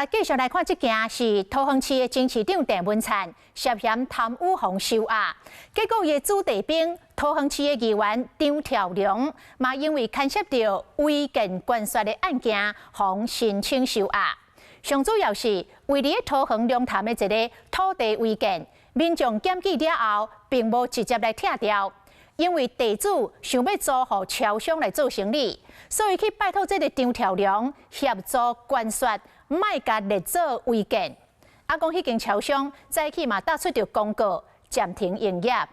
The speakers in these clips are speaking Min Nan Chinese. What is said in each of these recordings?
來繼續來看這件是桃園市的前市長鄭文燦涉嫌貪污予收押，結果伊的子弟兵桃園市的議員張條龍嘛，因為牽涉著違建關稅的案件，予申請收押。上主要是位佇桃園龍潭的一个土地違建，民眾檢舉了後，並無直接來拆掉。因為地主想欲租予超商來做生意，所以去拜託這个張條龍協助關說，莫共列做違建。啊，講彼間超商早起嘛打出著公告，暫停營業。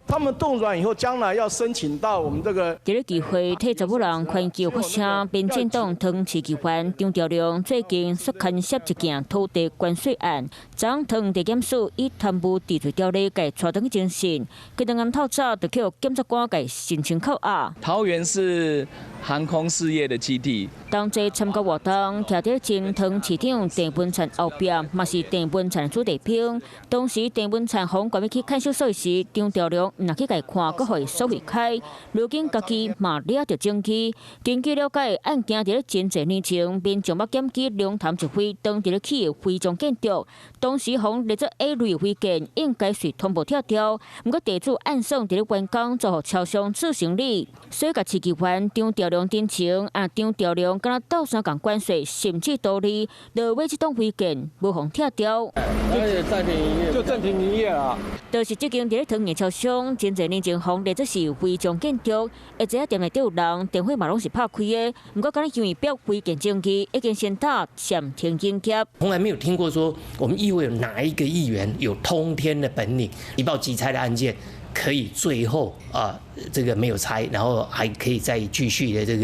他們凍卵以後，將來要申請到我們這個。這个機會替查某人環球發聲，民進黨桃園市議員張條龍最近煞牽涉一件土地關稅案，昨昏桃園地檢署以貪污治罪條例共帶轉去偵訊，今昏暗透早就予檢察官共申請扣押。桃園是航空事業的基地。當日參加活動，徛佇前桃園市長鄭文燦後壁，嘛是鄭文燦子弟兵。當時鄭文燦予關去看守所時，張條龍毋若去共看，閣予伊鎖開。如今家己嘛掠著證據。根據了解，案件佇咧真濟年前，民眾欲檢舉龍潭一塊當佇咧起的違章建築，當時予列做 A 類違建，應該是通報拆掉。毋過地主按算佇咧完工租予超商做生理，所以共市議員張條龍陳情，啊張條龍敢若鬥相共關稅，甚至圖利，落尾這棟違建無予拆掉。暫停營業，就暫停營業啦。就是這間佇咧桃園超商，真濟年前予列做是違章建築，會知影店內底有人，電火嘛攏是拍開的。毋過，敢若因為標違建證據，已經先打暫停營業。從來沒有聽過說我們議會有哪一個議員有通天的本領，一報急拆的案件可以最後啊，這個沒有拆，然後還可以再繼續的這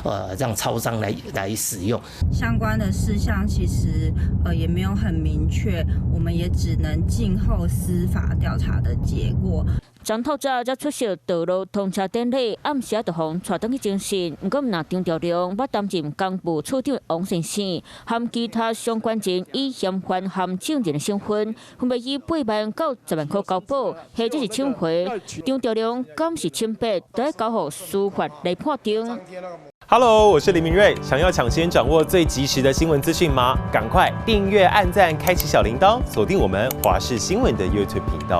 個讓超商來使用。相關的事項其實也沒有很明確，我們也只能靜候司法調查的結果。昨透早才出席道路通車典禮，暗時就予帶轉去偵訊。毋過，毋若張條龍捌擔任工部處長王先生，含其他相關人以嫌犯含證人的身份，分別以8萬到10萬箍交保，或者是請回。張條龍敢是清白，都愛交予司法來判定。 Hello，我是林明瑞，想要搶先掌握最及時的新聞資訊嗎？趕快訂閱、按讚、開啟小鈴鐺，鎖定我們華視新聞的 YouTube 頻道。